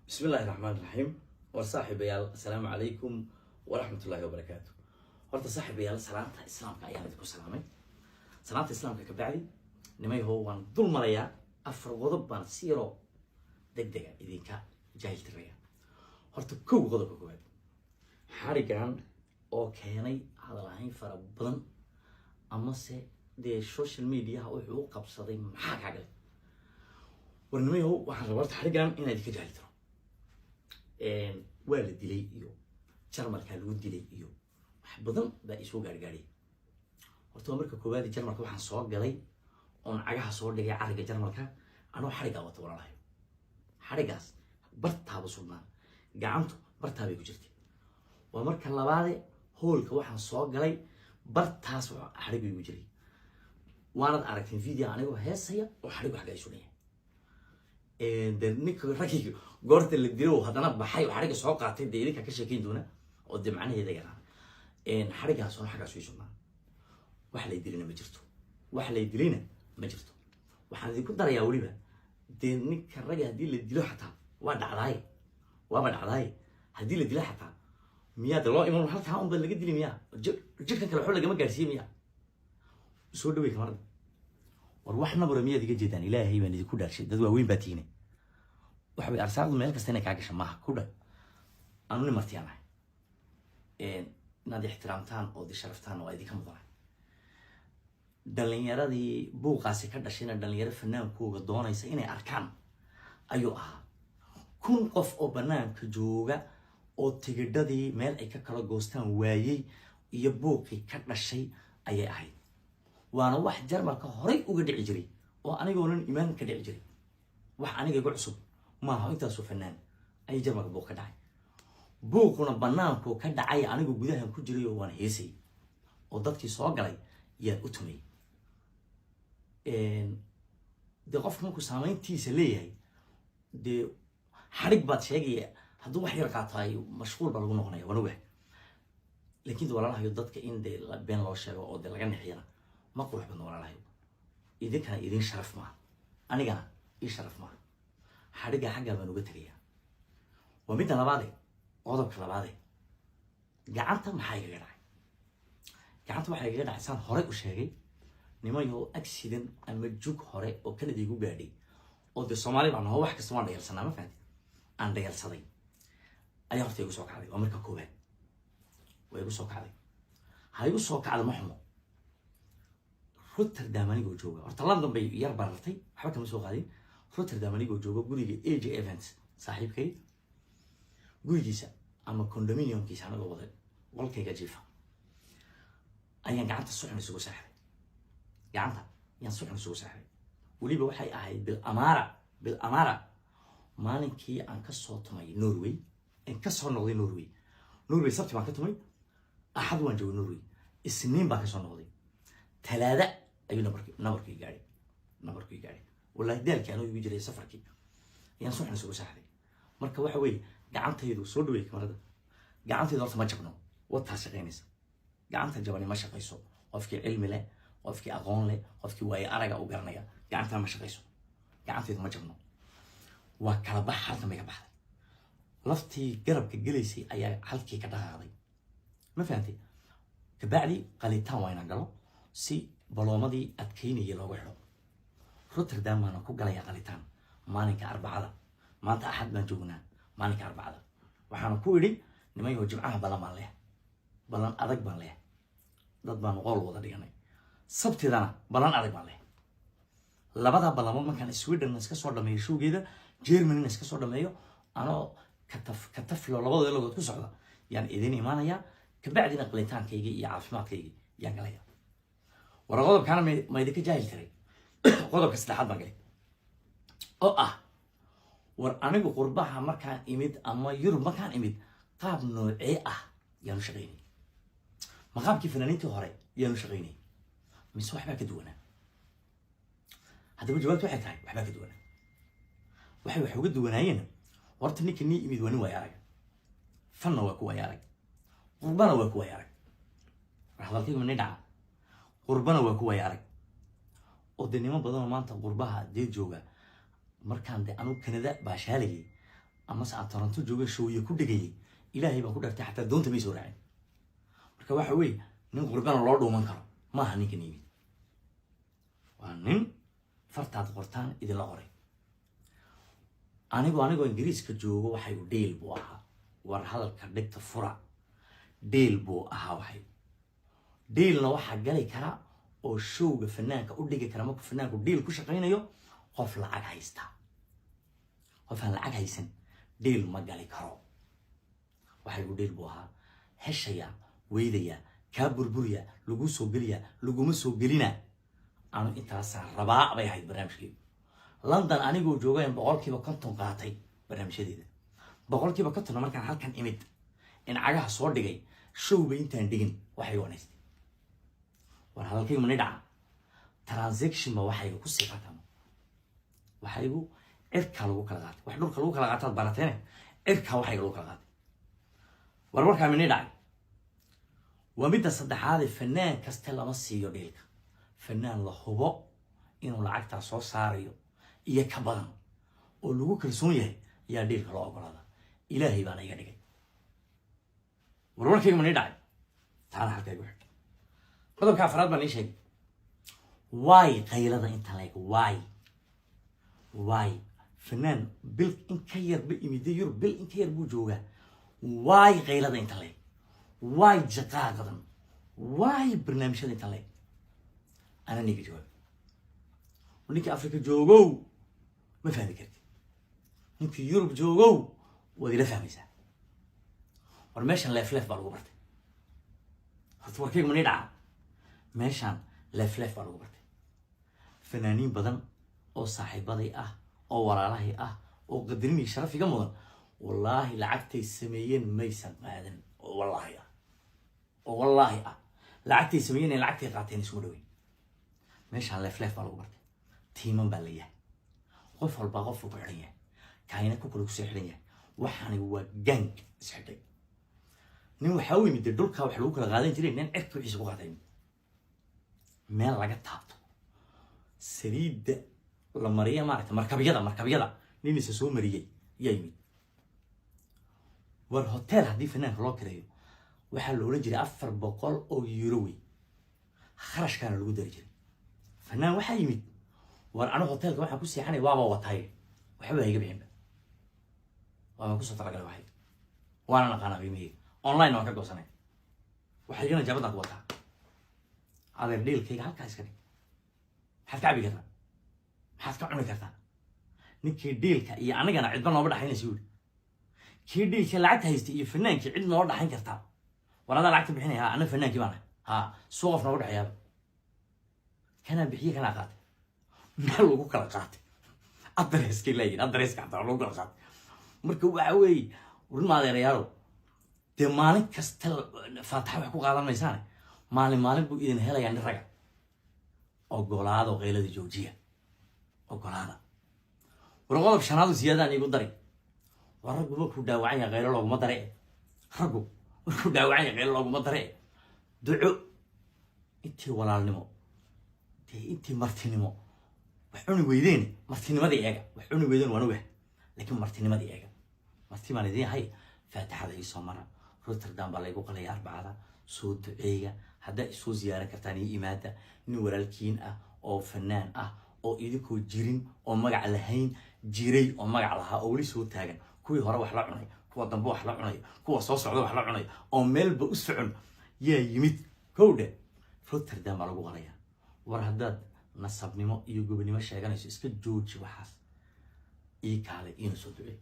Bismi illaahi raxmaan raxiim. War saaxiibayaal, assalaamu calaykum waraxmatullaahi wabarakaatu. Horta saaxiibayaal, salaanta Islaamka ayaan idinku salaamay. Salaanta Islaamka ka bacdi, nimayho, waan dul marayaa. Afar qodob baan si yaroo deg dega idinka jaahil tiraya. Horta kow, qodobka koowaad, xarigan oo keenay hadal ahayn fara badan amase dee social mediaha wuxuu u qabsaday, maxaa kaa galay? War nimayahow, waxaan rabaa horta xarigan inaan idinka jaahil tiro. Waa la dilay iyo Jarmalkaa lagu dilay iyo wax badan baa isoo gaargaadhay. Horta waa marka koowaad, Jarmalka waxaan soo galay oon cagaha soo dhigay cariga Jarmalka anoo xarigaa wata. Walaalahayo, xarigaas bartaaba sugnaa, gacantu bartaabay ku jirtay. Waa marka labaade, hoolka waxaan soo galay bartaas xarigu igu jiray. Waanad aragteen video anigoo heesaya oo xarigu xagga ay sugan yahay. De ninka raggii goorta la dilo haddana baxay oo xariga soo qaatay, dee idinkaa ka sheekeyn doona oo dee macnaheeda yaqaan. Xarigaas oo xaggaas ii sugnaa. Wax lay dilina ma jirto, wax lay dilayna ma jirto. Waxaan idinku darayaa weliba, dee ninka ragga haddii la dilo xataa waa dhacdaaye, waaba dhacdaaye, haddii la dilo xataa miyaa de loo iman halkaa unba laga dili? Miyaa jirkan kale waxba lagama gaarsiiye? Miyaa soo dhawey kamarada? War wax nabura miyaad iga jeedaan? Ilaahay baan idinku dhaarshay, dad waaweyn baa tiine. Waxa way arsaaqdu meel kasta inay kaa gasha maaha. Ku dha anu nin martiyaan ahay, inaad ixtiraamtaan oo di sharaftaan waa idinka mudanahay. Dhalinyaradii buuqaasi ka dhashayna, dhalinyaro fanaankooga doonaysa inay arkaan ayuu ahaa. 1000 qof oo banaanka jooga oo tigidhadii meel ay ka kala goostaan waayey iyo buuqii ka dhashay ayay ahayd. Waana wax Jarmalka horay uga dhici jiray oo anigoonan imaan ka dhici jiray. Wax aniga igu cusub maaha. Intaasoo fanaan ayay Jarmalka buuq ka dhacay. Buuquna banaanku ka dhacay, anigu gudahan ku jiray oo waan heesay oo dadkii soo galay yaan u tumay. Dee qofka markuu saameyntiisa leeyahay, dee xadhig baad sheegaya, hadduu wax yar qaato ay mashquul baa lagu noqonaya, waan ogahay. Laakiin de walaalahayo, dadka in dee been loo sheego oo dee laga nixiyana ma qurux badno. Walaalahayo, idinkana idin sharaf maaha, anigana ii sharaf maaha. Xadhigga xaggaa baan uga tegayaa. Waa midda labaade, qodobka labaade, gacanta maxaa igaga dhacay? Gacanta waxaa igaga dhacay, saan horey u sheegay, nimayo, accident ama jug hore oo Canada igu gaadhay oo dee Soomaali baan naho, wax kasta waan dhayalsanaa, ma fahanti? Aan dhayalsaday ayaa horta igu soo kacday. Waa marka koowaad, waa igu soo kacday. Ha igu soo kacda, ma xumo. Rotterdam anigoo jooga, horta London bay yar barartay, waxba kama soo qaadin. Rotterdam anigoo jooga, guriga AJ Events saaxiibkay gurigiisa ama condominiumkiisa, anigoo wada qolkayga jiifa, ayaan gacanta suxun isugu seexday. Gacanta ayaan suxun isugu seexday. Weliba waxay ahayd bil amaara, bil amaara, maalinkii aan ka soo tumay Norway, aan ka soo noqday Norway. Norway Sabti baan ka tumay, Axad waan joogay Norway, Isniin baan ka soo noqday, Talaada ayuu nabarkii gaadhay, nabarkii gaadhay. Wallahi daalkii anuu igu jiray safarkii ayaan suxun isugu seexday. Marka waxa weeye, gacantaydu, soo dhawey kamarada, gacantaydu horta ma jabno, wataa shaqaynaysa. Gacanta jabani ma shaqayso. Qofkii cilmi leh, qofkii aqoon leh, qofkii waayo araga u garanaya, gacantana ma shaqayso. Gacantaydu ma jabno, waa kala bax. Halkan bay ka baxday, laftii garabka gelaysay ayaa halkii ka dhaqaaqday, ma fahantay? Kabacdi qalitaan waa inaan galo si baloomadii adkeynaya loogu xidho. Rotterdam baana ku galaya qalitaan maalinka Arbacada. Maanta Axad baan joognaa. Maalinka Arbacada waxaana ku idhi nimanyaho, Jimcaha ballan baan leh, ballan adag baan leh, dad baanu qool wada dhiganay. Sabtidana ballan adag baan leh. Labada ballamood markaan Sweden iska soo dhameeyo showgeeda, Germanyna iska soo dhameeyo, anoo kataf kataflo labadooda logood ku socda yaan idin imaanayaa. Kabacdina qalitaankaygi iyo caafimaadkaygi yaan galaya. War qodobkaana ma idinka jaahil tiray. Qodobka saddexaad baan galay oo ah, war anigu qurbaha markaan imid ama Yurub markaan imid, qaab noocee ah yaanu shaqaynay? Ma qaabkii fanaaniintii hore yaanu shaqaynay mise waxbaa ka duwanaa? Haddaba jawaabtu waxay tahay waxbaa ka duwanaa. Waxay wax uga duwanaayeen, horta ninka nii imid waa nin waaya arag, fanna waa ku waaya arag, qurbana waa ku waaya arag. War hadalkaygu nin dhaca, qurbana waa ku waaya arag oo dee niman badanoo maanta qurbaha dee jooga. Markaan de anugu Kanada baashaalayay. Amase aan Toronto jooga, showye ku dhegayay, Ilaahay baan ku dhartay, xataa doonta may soo raacin. Marka waxa weeye, nin qurbana loo dhuuman karo maaha. Ninkan yimid waa nin fartaad qortaan idinla qoray. Anigoo Ingiriiska joogo, waxaygu deal buu ahaa. War hadalka dhegta fura, deal buu ahaa. Waxay dealna waxaa gali kara oo showga fanaanka u dhigi kara, markuu fanaanku deal ku shaqaynayo, qof lacag haysta. Qof aan lacag haysan deal ma gali karo. Waxaygu deal buu ahaa. Heshaya, weydaya, kaa burburiya, laguu soo geliya, laguma soo gelina, anu intaasaan rabaa bay ahayd barnaamijkeygu. London anigoo joogayn 50% qaatay barnaamijyadeeda, 50%-na markaan halkan imid in cagaha soo dhigay, showba intaan dhigin waxay wanaystay. War hadalkaygu mani dhaca? Transaction ba waxayga kusii qaatama, waxaygu cirkaa lagu kala qaatay. Wax dhulka lagu kala qaataad barateene, cirkaa waxayga lagu kala qaatay. War warkaa mini dhacay? Waa midda saddexaade, fanaan kaste lama siiyo dealka. Fanaan la hubo inuu lacagtaa soo saarayo iyo ka badan oo lagu kalsoon yahay ayaa dealka loo ogolaada. Ilaahay baana iga dhigay. War warkayga mani dhacay? Taana halkaa igu xidh. Qodobka afraad baan ii sheegay. Waay qaylada inta leeg? Waay fanaan bil in ka yarba imida Yurub, bil in ka yar buu joogaa. Waay qaylada inta leeg? Waay jaqaaqadan? Waay barnaamijyada inta leeg? Ana ninka jawaab. Ninkii Africa joogow ma fahmi kartid, ninkii Yurub joogow waad ila fahmaysaa. War meeshan leef leef baa lagu bartay. Horta warkayga mani dhaca? Meeshaan leef leef baa lagu bartay. Fanaaniin badan oo saaxiibaday ah oo walaalahay ah oo qadarin iyo sharaf iga mudan, wallaahi lacagtay sameeyeen maysan qaadan. Oo wallaahi ah, oo wallaahi ah, lacagtay sameeyeen ee lacagtay qaateen isuma dhaweyn. Meeshaan leef leef baa lagu bartay. Tiiman baa la yahay, qof walbaa qofku ku xidhan yahay, kaayna ku kale kusoo xidhan yahay. Waxaani waa gang isxidhay. Nin waxaa u yimid dee dhulkaa wax lagu kala qaadan jiray, nin cirka wixiisa ku qaatay, meel laga taabto saliidda la mariya, maaragta, markabyada nin isa soo mariyey yaa yimid. War hotel haddii fanaanka loo kireeyo, waxaa la odhan jiray €400 wey, kharashkaana lagu dari jiray. Fanaan waxaa yimid, war anigu hotelka waxaan ku seexanay waaba watay, waxba hayga bixinba, waaba kusoo talagalay waxay, waana naqaanaa qiimaheyga, online waan ka goosanay, waxaygana jabadaan ku wataa. Adeer, dealkayga halkaa iska dhig. Maxaad ka cabi kartaa? Maxaad ka cuni kartaa? Ninkii dealka iyo anigana cidba nooma dhaxaynaysa yuri. Kii dealka lacagta haystay iyo fanaankii cid noo dhaxayn kartaa? War adaa lacagta bixinaya, ha, ana fanaankii baan ahay, ha, suu qof nooga dhexeeyaaba. Kanaa bixiye, kanaa qaatay, meel lagu kala qaatay adareskay leeyihin, adareska xataa lagu kala qaatay. Marka waxa weeye, run adeerayaalow, dee maalin kasta faataxa wax ku qaadan maysaane, maalin maalin buu idin helayaa nin raga. Ogolaado, qaylada joojiya, ogolaada. War qodob shanaadu siyaadaan iigu dari. War raggu markuu dhaawacan yahay qaylo looguma dare. Raggu markuu dhaawacan yahay qaylo looguma dare. Duco intii walaalnimo, dee intii martinimo wax cuni weydeen, martinimadii eega. Wax cuni weydeen waan ogahay, laakiin martinimadii eega. Marti baan idiin ahay, faatixada iisoo mara. Rotterdam baa laygu qalaya Arbacada, soo duceeya. Haddaa isoo ziyaaran kartaan, ii imaada. Nin walaalkiin ah oo fanaan ah oo idinkoo jirin oo magac lahayn jiray oo magac lahaa oo weli soo taagan, kuwii hore wax la cunay, kuwa dambe wax la cunay, kuwa soo socda wax la cunay, oo meelba u socon yaa yimid. Kowdhe, Rotterdam baa lagu qalaya. War haddaad nasabnimo iyo gobonimo sheeganayso, iska jooji waxaas, ii kaale, iina soo duceey.